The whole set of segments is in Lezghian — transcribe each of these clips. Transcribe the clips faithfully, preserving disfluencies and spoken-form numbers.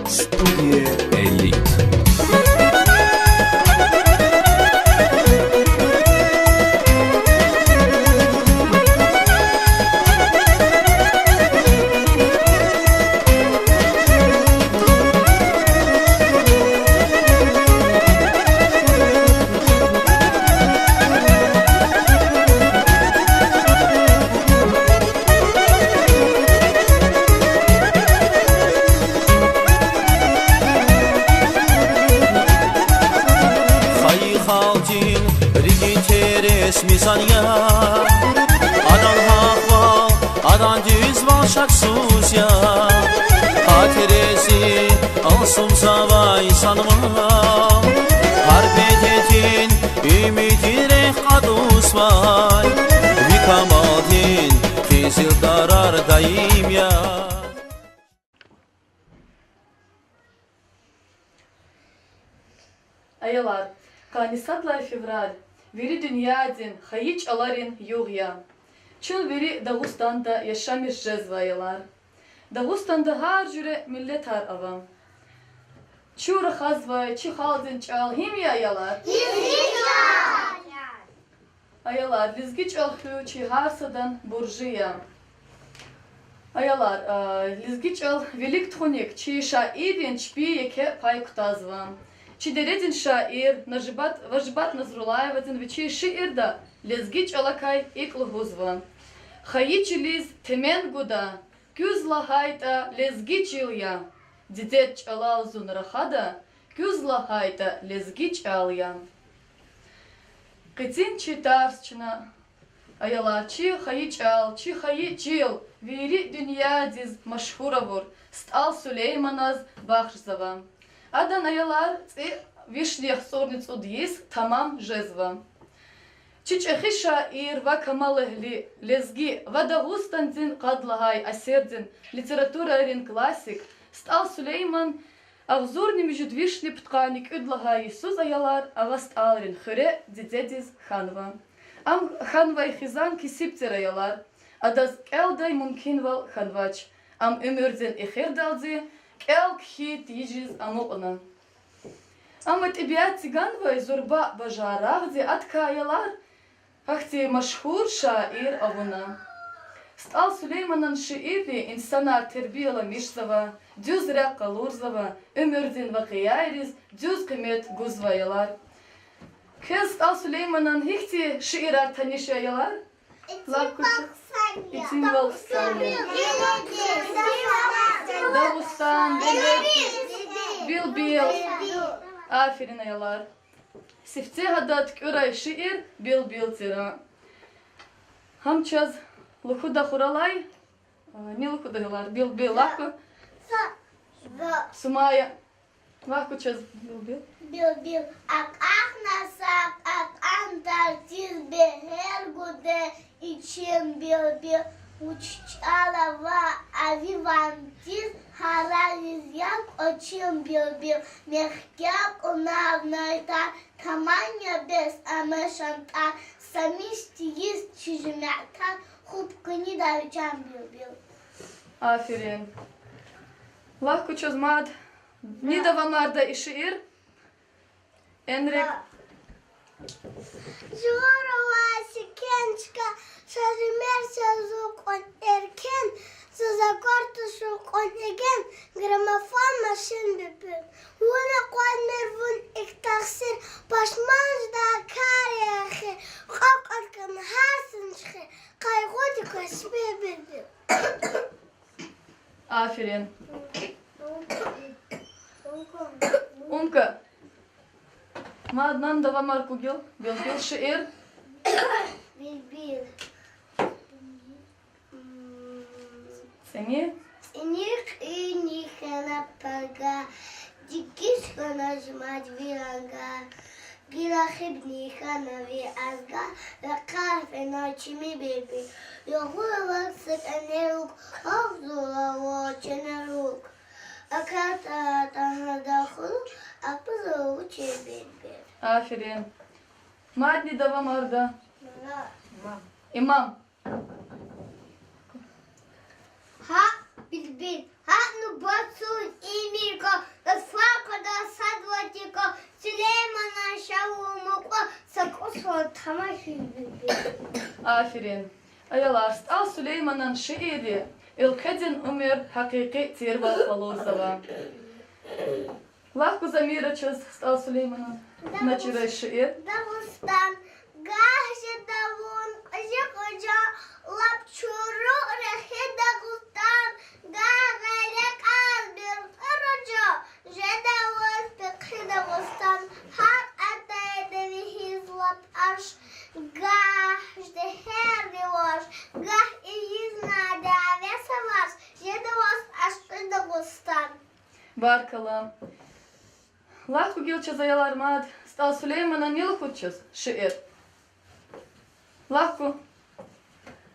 Студия Элит. Хайи халкьдин рикӀин терез мизан я, адан гьахъвал, адан дуьзвал шаксуз я. Гьа терезди алцумзавай санвал, гьар бедедин уьмуьрдин рехъ кьатӀузвай, ви камалдин къизил тарар даим я. Аялар, къанни сад лагьай февраль вири дуьньядин хайи чӀаларин югъ я. Чун вири Дагъустанда яшамиш жезва, аялар. Дагъустанда гьар жуьре миллетар ава. Чун рахазвай чи халкьдин чӀал гьим я, аялар? Аялар, лезги чӀал хуьн чи гьар садан буржи я. Аялар, а, лезги чӀал вилик тухуник чи шаиррин чпи еке пай кутазва. Чи дередин шаир Нажибат, Важибат Назруллаевадин вичин шиирда лезги чӀалакай икӀ лугьузва: хайи чилиз темен гуда, куьз лагьайтӀа лезги чил я. Дидед чӀалал зун рахада, куьз лагьайтӀа лезги чӀал я. Къенин чи тарс чна, аялар, чи хайи чӀал, чи хайи чил вири дуьньядиз машгьур авур СтӀал Сулейманаз бахшзава. Адан, аялар, цӀи вишни яхцӀурни цӀуд йис тамам жезва. Чи чӀехи шаир ва камалэгьли, лезги ва Дагъустандин къад лагьай асирдин литературайрин классик СтӀал Сулейман агъзурни муьжуьд вишни пудкъанни кӀуьд лагьай йисуз, аялар, Агъа СтӀалрин хуьре дидедиз хьанва. Ам хьанвай хизан кесиб тир, аялар. Адаз кӀелдай мумкинвал хьанвач. Ам уьмуьрдин эхирдалди кӀел-кхьин тийижиз амукьна. Амма тӀебиатди ганвай зурба бажарагъди адакай, аялар, гьахьтин машгьур шаир авуна. СтӀал Сулейманан шиирри инсанар тербияламишзава, дуьз рехъ къалурзава, уьмуьрдин вакъиайриз дуьз къимет гузва, аялар. Квез СтӀал Сулейманан гьихьтин шиирар таниш я, аялар? Итимвал хъсан я. Дагъустан, Билбил. Аферин, аялар. Сифте гьада туькӀуьрай шиир Билбил тир. Гьам чаз лугьуда хуралай, а, ни лугьуда, аялар, Билбил лакъу. Сумая. Вахъ кучаз, Билбил. Билбил. Акьахна са кьакьан тартиз бегьер гудай ичин, Билбил. Вуч чӀал ава ви ванциз, гьарайиз я кӀвачин, Билбил. Мехъер кьунар, найтӀар, таман я бес ам шантӀар, са михьиз чи жемятар, хупӀ къуьнида ви чан, Билбил. Аферин. Вахъ кучаз мад. Ни давамарда и шиир? Энрик. Жуван авай секен чка, са жемер са зун кьван эркен, заз аквар туш вун кьван эген, граммофон, машин, бепен. Вун акъвазмир, вун икӀ тахсир, пашман жедай кар я эхир, кьве кьван кана гьар са чӀехи, къайгъуди квез, Билбил. Аферин. Умка. Мад нан давамар кугил, Билбил шиир. Билбил. ЦӀини. ЦӀини кьуьлни хьана пага, дегиш хьана жумад ви ранга. Гила хибни хьана ви азга, векъар фена чими Билбил. Ягъур авай са кӀанер вук, агъзур авай ченер вук. АкатайтӀа гьада хулук, акъузва вучи, Билбил. Аферин. Мадни давамарда. Имам. Аферин. Аялар, СтӀал Сулейманан шиирри уьлкведин уьмуьр гьакъикъи тирвал къалурзава. Лагь куз, Амира, чаз СтӀал Сулейманан начирай шиир. Дагъустан. Гагь жеда вун кьуьзуь къужа, лап чуру рехи Дагъустан, гагь гъиле кьаз буьркьуь ружа, жеда ваз пехъи Дагъустан, гьакӀ атайда ви гьизлат аш, гагь жедайди ваш, гагь ийиз на дяве саваш, жеда ваз ашкъи Дагъустан. Баркалла. Лагь куз гила чаз, аялар, мад СтӀал Сулейманан ни лугьуда чаз шиир. Лагь куз,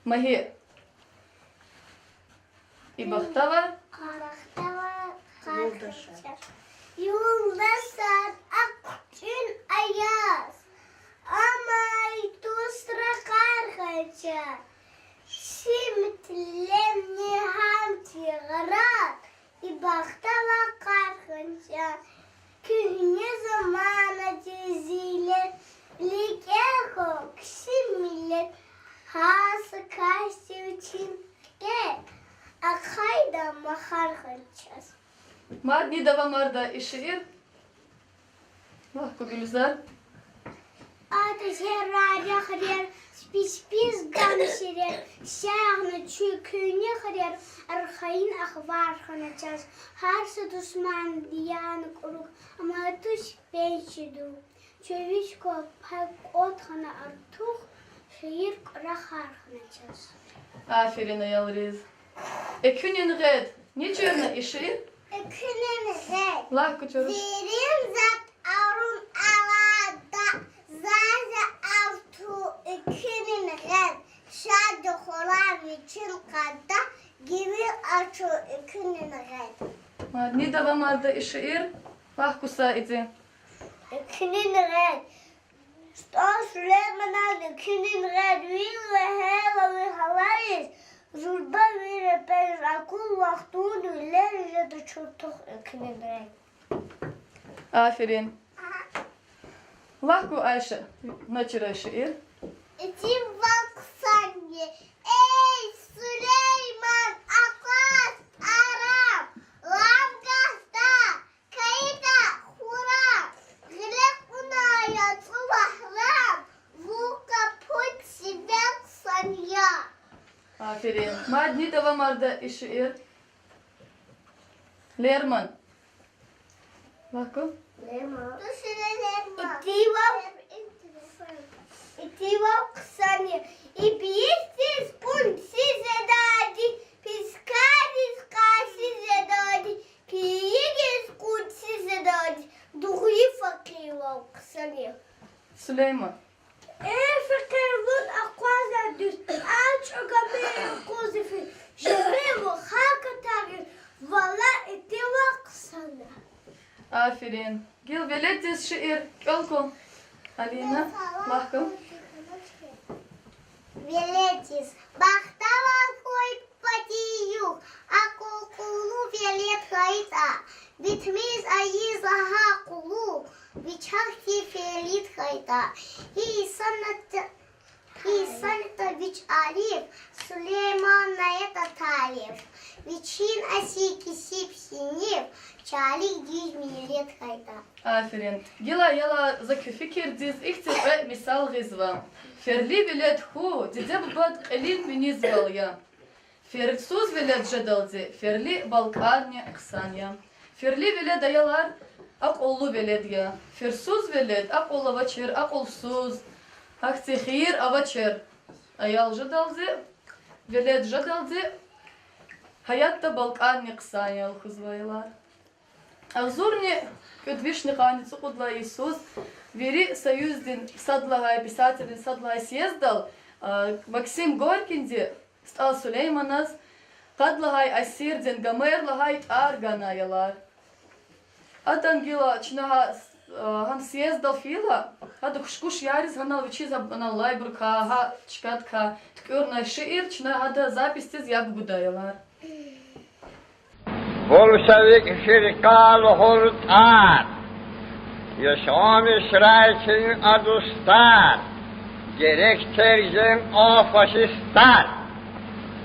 Магьи. И бахтавар, бахтавар юлдашар. Юлдашар, акъчӀун аяз, амай тусра къаргъача, симтлемни гьам тигърар, и бахтавар къаргъача. Куьгьне заманадин зиллет, ликӀер хьухь, кесиб миллет, гьар са касди вичин хкет, ахъайда махар гъанчаз. Мадни давамарда и шиир. Лагь куз, Гуьлзар. Ада зерра рехъ рер, спис-спис гам сирер, сагъна чуьл куьнихъ рер, архайин ахвар хьана чаз. Гьар са душман яна кӀурук, амма туш пенсиядал. Чувиш квай пай кӀватӀ хьана артух, шиир кӀвалахар хьана чаз. Аферин аялриз. Экуьнин гъед. Ни чирна и шиир? Экуьнин гъед. Лагь куз, Чаруш. Вирин затӀ авун алайда, заз я артух экуьнин гъед, шад я хурал вичин къадда, гивил ачух экуьнин гъед. Мадни давамарда и шиир. Лагь куз, Саиди. Экуьнин гъед. СтӀал Сулейманан экуьнин гъед. Вил вегьейла ви гьалариз, зурба ви репериз, акур вахтунда вилер жеда чуртух экуьнин гъед. Аферин. Лагь куз, Айша, начирай шиир. Итимвал хъсан я, эй Сулейман, акъваз тӀарам, лам гагьда кайида хурам, гъиле кьуна яцӀу вагьрам, вун къапуд сивел хъсан я. Аферин. Мадни давамарда и шиир. Лерман. Лагь куз. Лерман. Итимвал, итимвал хъсан я, ибилисдиз къунши жедайди, пискадиз къарши жедайди, килигиз къунши жедайди, дугъри факъирвал хъсан я. Сулейман. Эй факъир, вун акъваздай дуьз, а чӀугуна юкъуз ифиз, жемир вун халкь тагъиз, валай итимвал хъсан я. Аферин. Гила веледдиз шиир кӀел кван. Алина, лагь куз. Веледдиз. Бахтавар хьуй патив югъ, акьул-къуллу велед хьайитӀа, битмиз ийиз лагьай къуллугъ, вичахъ тир ферид хьайитӀа. Гьи инсан ятӀа, гьи инсан ятӀа вич алиф, Сулейманан ятӀа талиф, вичин асил кесиб синиф, чалик дуьз миллет хьайитӀа. Аферин. Гила, аялар, за куь фикирдиз ихьтин кьве мисал гъизва. Ферли велед хьун диде-бубад кьилин винизвал я. Ферсуз велед жедалди ферли балкӀанни хъсан я. Ферли велед, аялар, акьуллу велед я. Ферсуз велед акьул авачир, акьулсуз, гьахьтин хийир авачир аял жедалди, велед жедалди гьаятда балкӀанни хъсан я лугьузва, аялар. Агъзурни кӀуьд вишни къанни цӀукьуд лагьай йисуз Вири Союздин сад лагьай, писателрин сад лагьай съездал, а, Максим Горькийди СтӀал Сулейманаз къад лагьай асирдин Гомер лагьай тӀвар гана, аялар. Адан гила чна гьа, а, гьам съездал фейила, гьада куш-куш яриз гьанал вичиз гьа, анал алайбурукай, гьа чкадикай туькӀуьрнавай шиир чна гьада записьдиз яб гуда, аялар. Большевик фиркъа лугьур тӀвар, яшамишрай чи а дустар. Герек тергем кьван фашистар,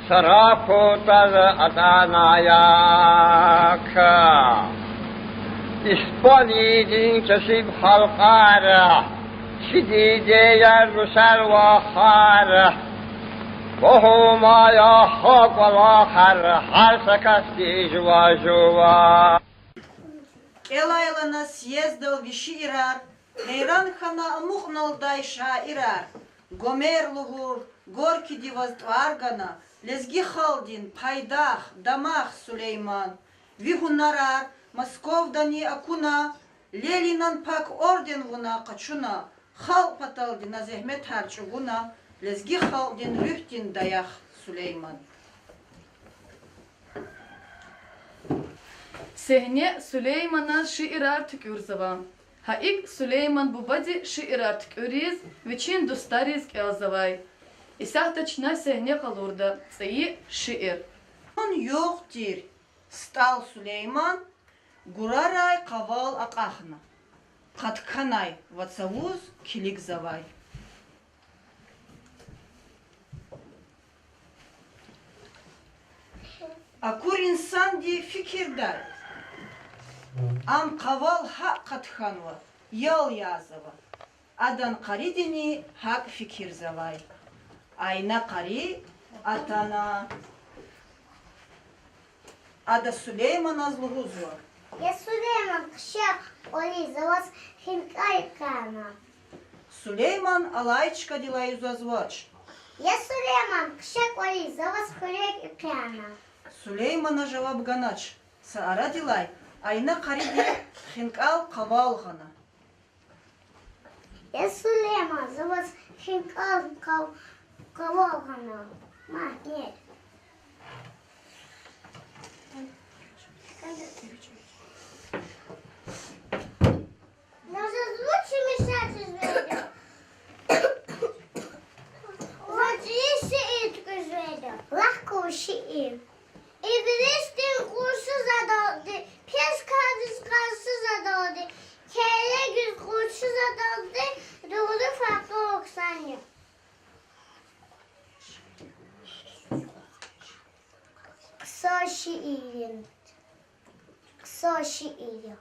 Сарапутаз атӀана як. Испаниядин кесиб халкьар, чи дидеяр, русар, вахар, ва гьума я гьа кӀвалахар, гьар са касди жува-жува. КӀелайлана съездал ви шиирар, гьейран хьана амукьналдай шаирар. Гомер лугьур Горькийди ваз тӀвар гана, лезги халкьдин пайдах, дамах, Сулейман. Ви гьунарар Московдани акуна, Ленинан пак орден вуна къачуна, халкь паталди на зегьметар чӀугуна, лезги халкьдин руьгьдин даях, Сулейман. Сегьне Сулейманаз шиирар туькӀуьрзава. Гьа икӀ Сулейман бубади шиирар туькӀуьриз вичин дустариз кӀелзавай. Исятда чна сегьне къалурда цӀийи шиир. Югъ тир СтӀал Сулейман, гурарай къавал акьахна, къатканай ва цавуз килигзавай. Акур инсанди фикирдай, ам къавал гьакӀ къатканва, ял язава. Адан къаридини гьакӀ фикирзавай. Айна къари атана. Ада Сулейманаз лугьузва: Я Сулейман, хъша кӀвализ, за ваз хинкӀал хъена. Сулейман алай чкадилай юзазвач. Я Сулейман, хъша кӀвализ, за ваз хуьрек хъена. Сулеймана жаваб ганач. Са арадилай Айна къариди хинкӀал къавал гъана. Я Сулейман, за ваз хинкӀал къав-, къавал гъана. Магьне. Назазлу чими шачизвайда. Ваз и шиир туькӀуьрзавайда. Лагь кван шиир. Ибилисдин къуршуз адалди, пис кардиз къаршиз адалди, келлегиз къуршуз адалди, дугъри факъир ксани. Хъсан шиир я. Хъсан шиир я.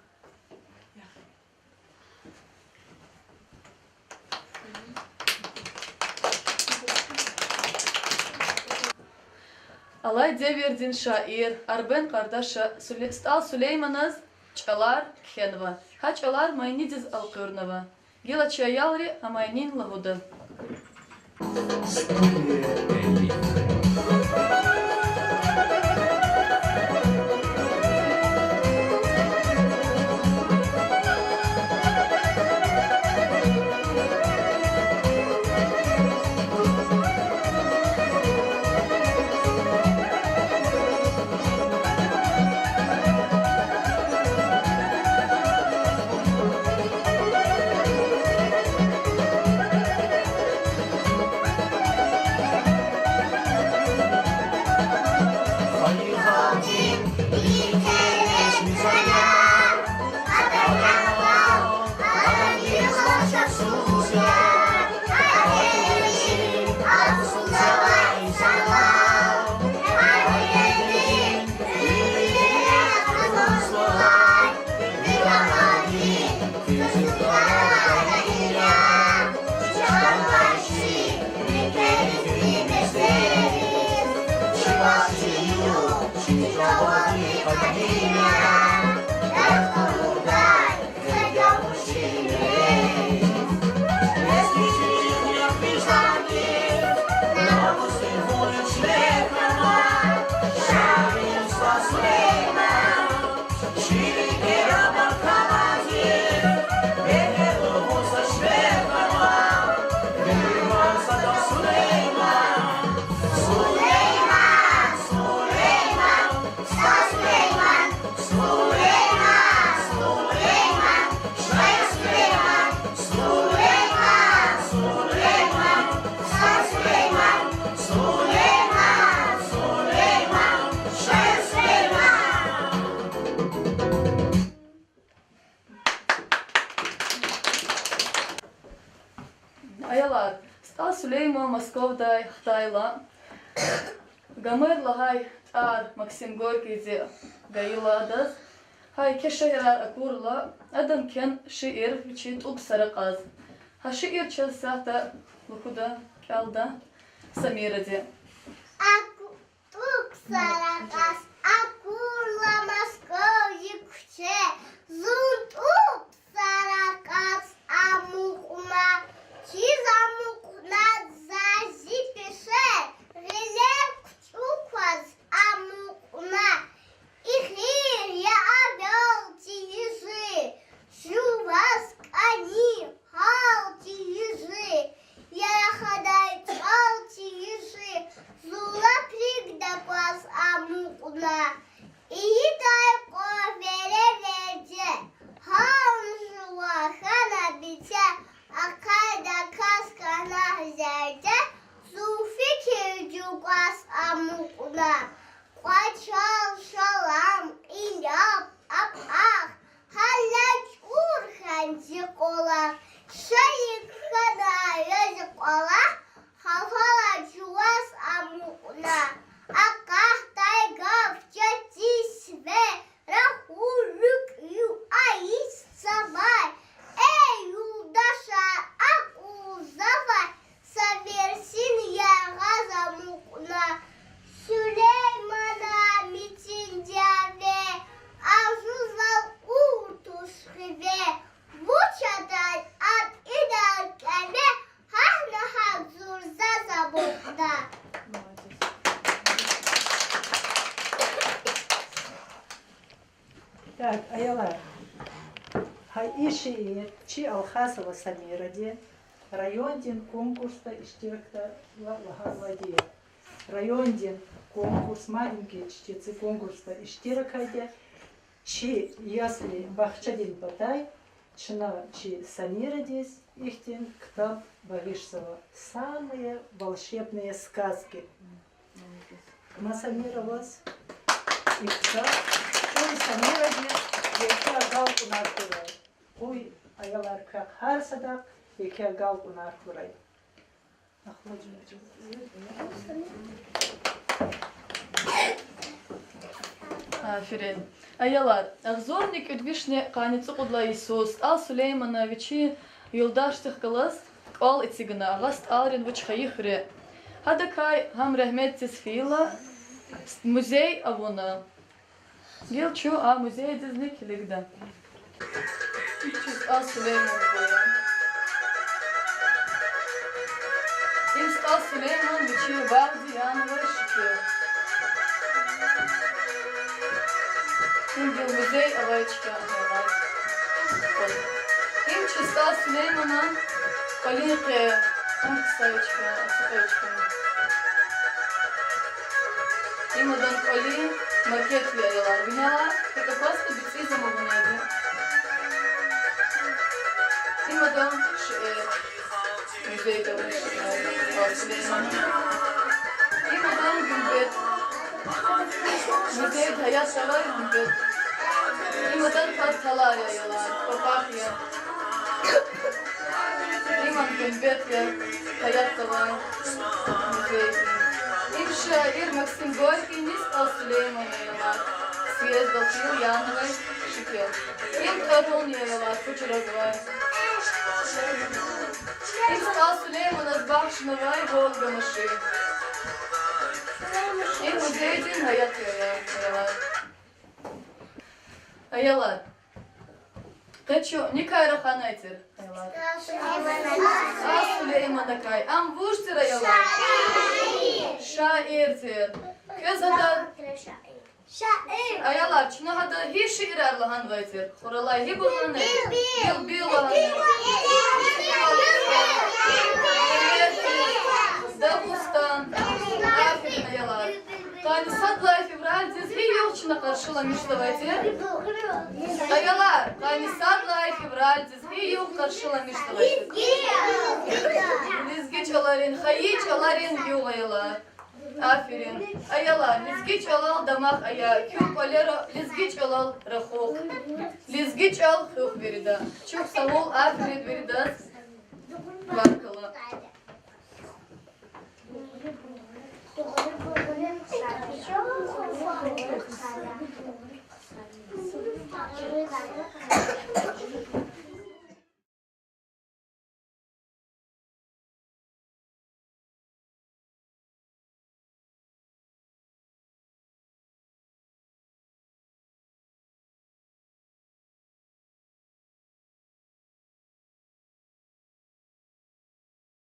Алай девирдин шаир Арбен Къардаша Суле-, СтӀал Сулейманаз чӀалар кхьенва. Гьа чӀалар майнидиз элкъуьрнава. Гила чи аялри а майнин лугьуда. Московдай хтайла, Гомер лагьай тӀвар Максим Горькийди гайила адаз, гьа еке шиирар акурла, адан кхьей шиир вичин ТӀуб саракъаз. Гьа шиир чаз исятда лугьуда, кӀелда Самиради. Аку-, ТӀуб саракъаз акурла Москвадин куьче, зун тӀуб саракъаз амукьна, чиз амукьна за зи пеше, гъилер кучӀукваз амукьна. Эхир я авел тийижи, жуваз кӀани гьал тийижи, я рахадай чӀал тийижи, зун лап рикӀ такваз амукьна. Ийидай къван веревирди, гьални жува хьана биця, ахъайдай кас кана гьазерди, зун фикир чӀугваз амукьна. Кьвачел, шалам, кьиляп, апахъ, гьалай чӀур хьана зи къвалахъ, шайик хьана я зи къвалахъ, гьавалай жуваз амукьна. Акъатдай гаф, четин сивер, рахур рикӀив айис цавай, эй юлдашар, акьулзавай, са версин яргъаз амукьна. Сулеймана мецин дяве, ажузал кьур туш хиве, вуч атӀай атӀидай кӀеве, гьана гьазур заз амукьна. Так, аялар. Гьа и шиир чи Алхасова Самиради райондин конкурсда иштиракда ва лагьанвайди я. Райондин конкурс, мадни ки чи ци конкурсда иштиракайди я, чи ясли-бахчадин патай чна чи Самирадиз ихьтин ктаб багъишзава Самые волшебные сказки. Ма Самира ваз и ктаб, къуй Самирадиз еке агалкьунар хьурай. Къуй, аялар, квехъ гьар садахъ еке агалкьунар хьурай. Аферин. Аялар, агъзурни кӀуьд вишни къанни цӀукьуд лагьай йисуз СтӀал Сулеймана вичин юлдашдихъ галаз кӀвал эцигна, агъа СтӀалрин вуч хайи хуьре. Гьадакай гьам рагьметдиз фейила, музей авуна. Гила чун а музейдизни килигда. Им чи СтӀал Сулейман я. Им СтӀал Сулейман вичин багъди янавай шикил. Им гила музей авай чка я. Им чи СтӀал Сулейманан кӀвалин къе, ам ксай чка, ацукьай чка. Им адан кӀвалин макет я, аялар. Винелай гьикӀ аквазва, бицӀиз ам авунайди. Им адан шейэр. Музейда авай шейэр. Им адан гуьмбет. Музейда гьаятда авай гуьмбет. Им адан пад талар я, аялар. Папах я. Им гуьмбет я, гьаятда авай музейдин. Им шаир Максим Горькийни СтӀал Сулейман, аялар, съездал фейила янавай шикил. Им тӀварун я, аялар, фу чразвай. Им СтӀал Сулейманаз бахшнавай Волга машин. Им музейдин гьаят я, аялар. Аялар, къе чун некай раханай тир, аялар? СтӀал Сулейманакай. Ам вуж тир, аялар? Шаир тир. Квез ада... Аялар, чна гьада гьи шиирар лагьанвай тир? Хуралай, гьибур лагьанай? Билбил лагьанай. Дагъустан. Аферин, аялар. Къанни сад лагьай февралдиз гьи югъ чна къаршиламишзавай тир? Аялар, къанни сад лагьай февралдиз гьи югъ къаршиламишзавай тир? Лезги чӀаларин, хайи чӀаларин югъ, аялар. Аферин. Аялар, лезги чӀалал дамах ая, куь кӀвалера лезги чӀалал рахух. Лезги чӀал хуьх вирида. Чухсагъул, аферин виридаз. Баркалла. Къугъуй хъсан я.